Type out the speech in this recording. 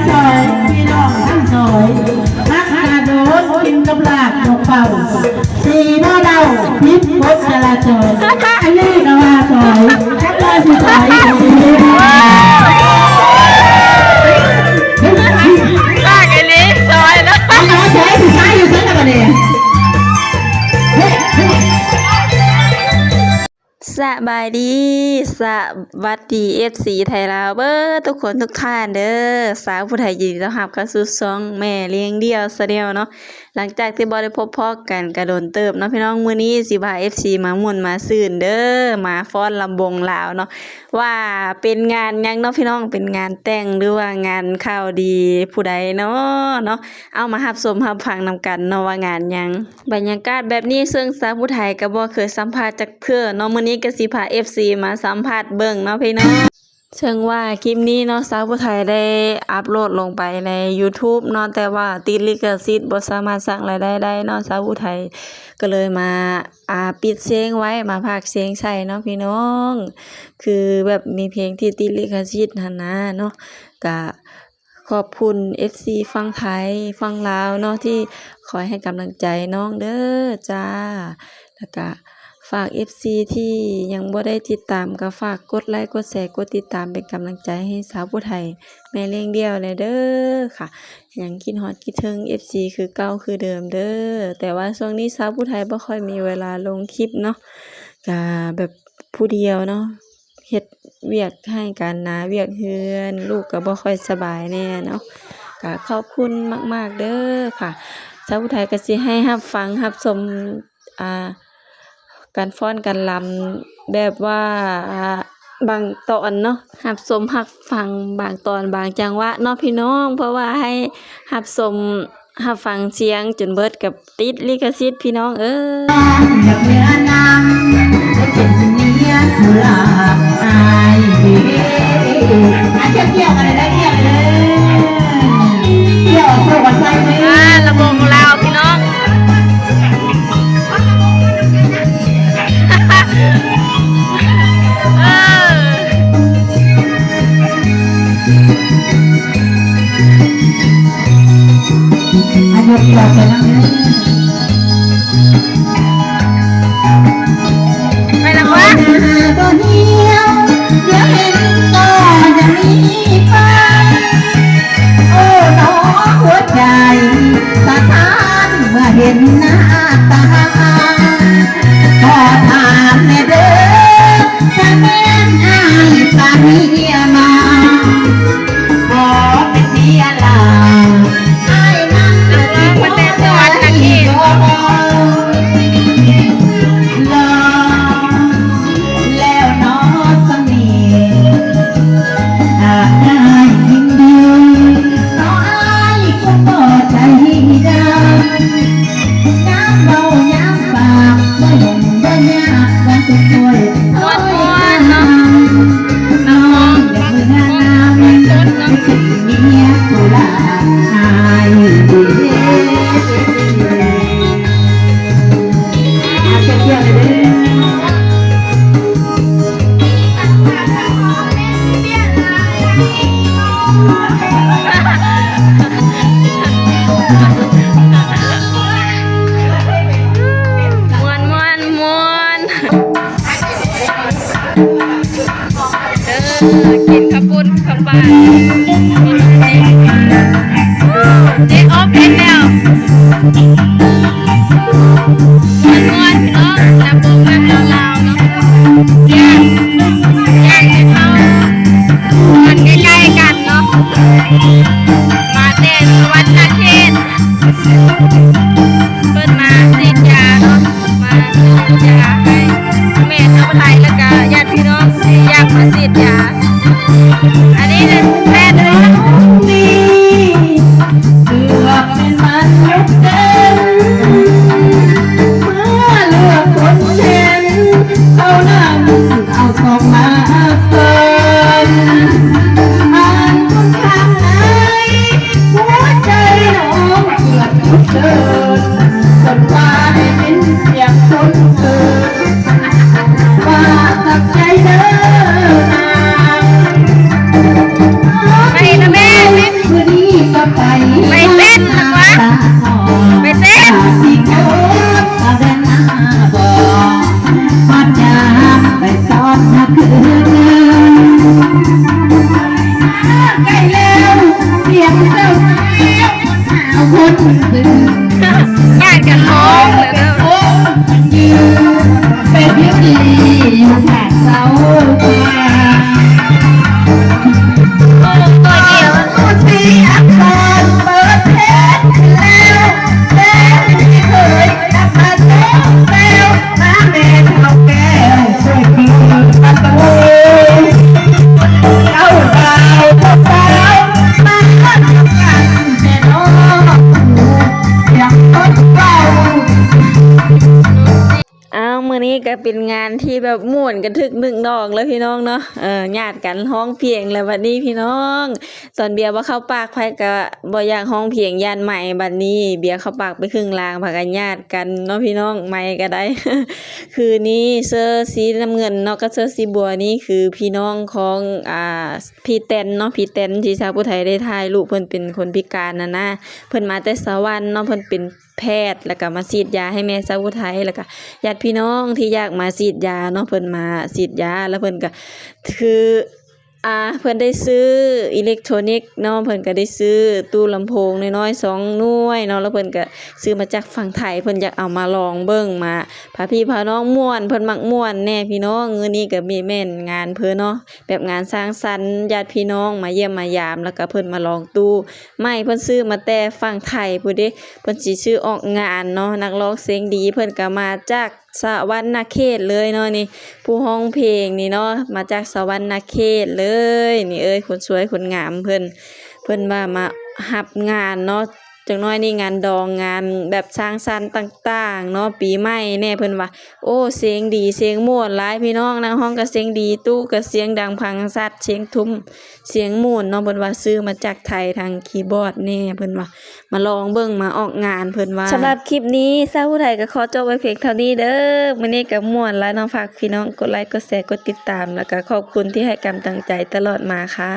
ສອຍ ພີ່ນ້ອງທັງສອຍ ມັກກະໂດດກິນກັບລາບດອກເປົ້າ ສີບໍ່ເດົາຜິດກົດຈະລາຈອນ ອັນນີ້ກະວ່າສອຍ ຈັກວ່າຊິສອຍ ສອຍ ສອຍ ສອຍ ສະບາຍດີ ສະຫວັດດີ ເອັຟຊີ ໄທລາວເບີດທຸກຄົນທຸກທ່ານເດີ. ສາວຜູ້ໄທຍິນດີຕ້ອນຮັບເຂົ້າສູ່ຊ່ອງແມ່ລ້ຽງດ່ຽວ Channel ເນາະ. ຫຼັງຈາກທີ່ບໍ່ໄດ້ພົບພໍ້ກັນກະດົນເຕີບເນາະພີ່ນ້ອງ, ມື້ນີ້ຊິພາ ເອັຟຊີ ມາມ່ວນມາຊື່ນເດີ ມາຟ້ອນລຳວົງລາວເນາະ ວ່າເປັນງານຫຍັງເນາະພີ່ນ້ອງ, ເປັນງານແຕ່ງ ຫຼືວ່າງານຂ່າວດີຜູ້ໃດເນາະ ເນາະ. ເອົາມາຮັບຊົມຮັບຟັງນຳກັນເນາະວ່າງານຫຍັງ. ບັນຍາກາດແບບນີ້ ເຊິ່ງສາວຜູ້ໄທກະບໍ່ເຄີຍສຳພາດຈັກເທື່ອເນາະ, ມື້ນີ້ກະຊິພາ ເອັຟຊີ ມາສຳພາດເບິ່ງເນາະພີ່ນ້ອງ. ເຊິ່ງວ່າຄລິບນີ້ເນາະ ສາວຜູ້ໄທໄດ້ອັບໂຫຼດລົງໄປໃນ YouTube ເນາະ, ແຕ່ວ່າຕິດລິຂະສິດ ບໍ່ສາມາດສ້າງລາຍໄດ້ໄດ້ເນາະ, ສາວຜູ້ໄທກະເລີຍມາ ອ່າ ປິດເຊງໄວ້ ມາພາກເຊງໃສ່ເນາະພີ່ນ້ອງ, ຄືແບບມີເພງທີ່ຕິດລິຂະສິດຫັ້ນນະເນາະ. ກະ ຂອບຄຸນ ເອັຟຊີ ຝັ່ງໄທ ຝັ່ງລາວເນາະ ທີ່ຄອຍໃຫ້ກຳລັງໃຈນ້ອງເດີຈ້າ. ແລ້ວກະຝາກ ເອັຟຊີ ທີ່ຍັງບໍ່ໄດ້ຕິດຕາມ ກະຝາກກົດໄລ ກົດແຊ ກົດຕິດຕາມ ເປັນກຳລັງໃຈໃຫ້ສາວຜູ້ໄທແມ່ລ້ຽງດ່ຽວແດ່ເດີຄ່ະ. ຍັງຄິດຮອດຄິດເຖິງ ເອັຟຊີ ຄືເກົ່າຄືເດີມເດີ. ແຕ່ວ່າຊ່ວງນີ້ສາວຜູ້ໄທບໍ່ຄ່ອຍມີເວລາລົງຄລິບເນາະ, ກະແບບຜູ້ດຽວເນາະ. ເຮັດວຽກໃຫ້ການນາວຽກເຮືອນ, ລູກກະບໍ່ຄ່ອຍສະບາຍແດ່ເນາະ. ກະຂອບຄຸນມາກໆເດີຄ່ະ. ສາວຜູ້ໄທກະຊິໃຫ້ຮັບຟັງຮັບຊົມ ອ່າ ການຟ້ອນການລຳແບບວ່າ ອ່າ ບາງຕອນເນາະ, ຮັບຊົມຮັບຟັງບາງຕອນບາງຈັງຫວະເນາະພີ່ນ້ອງ, ເພາະວ່າໃຫ້ຮັບຊົມ ຮັບຟັງສຽງຈົນເບິດກະຕິດລິຂະສິດພີ່ນ້ອງເອີຍ. ອ່າ ລຳວົງລາວພີ່ນ້ອງ. ເອີ ໄປລະວະ ບໍ່ຫ່ຽວ ດຽວເຫັນກໍຈະມີໄຟ. ໂອ້ ນ້ອງຫົວໃຈສະທ້ານເມື່ອເຫັນໜ້າຕາ. ຂໍຖາມແດ່ເດີ ຖ້າແມ່ນອ້າຍປານນີ້ມາ ຂໍເປັນເມຍລາ ອ້າຍນັ້ນຊິບໍ່ໄດ້ດອກ. ລອງແລ້ວເນາະສະເໜ່ ຫາກອ້າຍຍິນດີ ເພາະອ້າຍຄົງບໍ່ໃຈດຳ. ຍາມເວົ້າຍາມປາກ ບໍ່ຫຍຸ້ງບໍ່ຍາກ ຫວັງແຕ່ຊ່ວຍ ມ່ວນໆເນາະ ນ້ອງຢາກເມືອນຳ ໄປເປັນເມຍຜູ້ຫຼານອ້າຍເດ້. ມ່ວນໆ ມ່ວນ. ເອີ ກິນເຂົ້າປຸ້ນເຂົ້າປາ ເຈອອບເຮັດແລ້ວ. ມ່ວນໆ ພີ່ນ້ອງ ລຳວົງແບບລາວໆເນາະ. ຢາກ ຢາກໃຫ້ເຮົາ ມັນໃກ້ໆກັນເນາະ ມາແຕ່ສະຫວັນນະເຂດ ເພິ່ນມາສີດຢາເນາະ ມາສີດຢາໃຫ້ແມ່ທັງຫຼາຍ ແລ້ວກະຍາດພີ່ນ້ອງທີ່ຢາກມາສີດຢາ. ອັນນີ້ແມ່ນ ເກືອບແມ່ນມັນເຕັມ ເມື່ອເລືອກຄົນເຫັນ ເຂົານຳເອົາສອງມາເອີ້ນ ອ່ານຄົນຂ້າງໃນຫົວໃຈນ ກໍເປັນງານທີ່ແບບມ່ວນກະທຶກນຶກນອງເລີຍພີ່ນ້ອງເນາະ. ເອີ ຍາດກັນຮ້ອງເພງແລ້ວບັດນີ້ພີ່ນ້ອງ. ຕອນເບຍບໍ່ເຂົ້າປາກໃຜກໍບໍ່ຢາກຮ້ອງເພງ ຢ້ານໄໝ. ບັດນີ້ເບຍເຂົ້າປາກໄປເຄິ່ງລາງ ພາກັນຍາດກັນເນາະພີ່ນ້ອງ ໄໝກໍໄດ້. ຄືນີ້ເສື້ອສີນ້ຳເງິນເນາະ ກັບເສື້ອສີບົວນີ້ ຄືພີ່ນ້ອງຂອງ ອ່າ ພີ່ແຕນເນາະ ພີ່ແຕນທີ່ຊາວຜູ້ໄທໄດ້ຖ່າຍຮູບ. ເພິ່ນເປັນຄົນພິການນະນະ ເພິ່ນມາແຕ່ສະຫວັນເນາະ ເພິ່ນເປັນ ແພດ ແລ້ວກະມາສີດຢາໃຫ້ແມ່ສາວຜູ້ໄທ ແລ້ວກະຍາດພີ່ນ້ອງທີ່ຢາກມາສີດຢາເນາະ ເພິ່ນມາສີດຢາ ແລ້ວເພິ່ນກະ ຄື ອ່າ ເພິ່ນໄດ້ຊື້ອີເລັກໂທຣນິກເນາະ ເພິ່ນກະໄດ້ຊື້ຕູ້ລຳໂພງນ້ອຍໆສອງໜ່ວຍເນາະ ແລ້ວເພິ່ນກະຊື້ມາຈາກຝັ່ງໄທ ເພິ່ນຢາກເອົາມາລອງເບິ່ງ ມາພາພີ່ພານ້ອງມ່ວນ ເພິ່ນມັກມ່ວນແດ່ພີ່ນ້ອງ. ມື້ນີ້ກະມີແມ່ນງານເພິ່ນເນາະ ແບບງານສັງສັນ ຍາດພີ່ນ້ອງມາຢ້ຽມມາຢາມ ແລ້ວກະເພິ່ນມາລອງຕູ້ ໄມ້ເພິ່ນຊື້ມາແຕ່ຝັ່ງໄທພຸ້ນເດ້ ເພິ່ນຊິຊື້ອອກງານເນາະ. ນັກຮ້ອງເສຽງດີເພິ່ນກະມາຈາກສະຫວັນນະເຂດເລີຍເນາະ ນີ້ ຜູ້ຮ້ອງເພງນີ້ເນາະ ມາຈາກສະຫວັນນະເຂດເລີຍ ນີ້ເອີຍ ຄົນສວຍຄົນງາມເພິ່ນ ເພິ່ນວ່າມາຮັບງານເນາະ. ຈັກໜ້ອຍນີ້ງານດອງ ງານແບບສັງສັນຕ່າງໆເນາະ ປີໃໝ່ແດ່ ເພິ່ນວ່າ ໂອ້ ສຽງດີສຽງມ່ວນຫຼາຍພີ່ນ້ອງ ນັກຮ້ອງກະສຽງດີ ຕູ້ກະສຽງດັງພັງຊັດ ສຽງທຸ້ມ ສຽງມ່ວນເນາະ. ເພິ່ນວ່າຊື້ມາຈາກໄທ ທັງຄີບອດແດ່ ເພິ່ນວ່າ ມາລອງເບິ່ງ ມາອອກງານ ເພິ່ນວ່າ. ສຳລັບຄລິບນີ້ ສາວຜູ້ໄທກໍຂໍຈົບໄວ້ພຽງເທົ່ານີ້ເດີ. ມື້ນີ້ກໍມ່ວນຫຼາຍເນາະ ຝາກພີ່ນ້ອງກົດໄລ ກົດແຊ ກົດຕິດຕາມ ແລ້ວກໍຂອບຄຸນທີ່ໃຫ້ກຳລັງໃຈຕະຫຼອດມາຄ່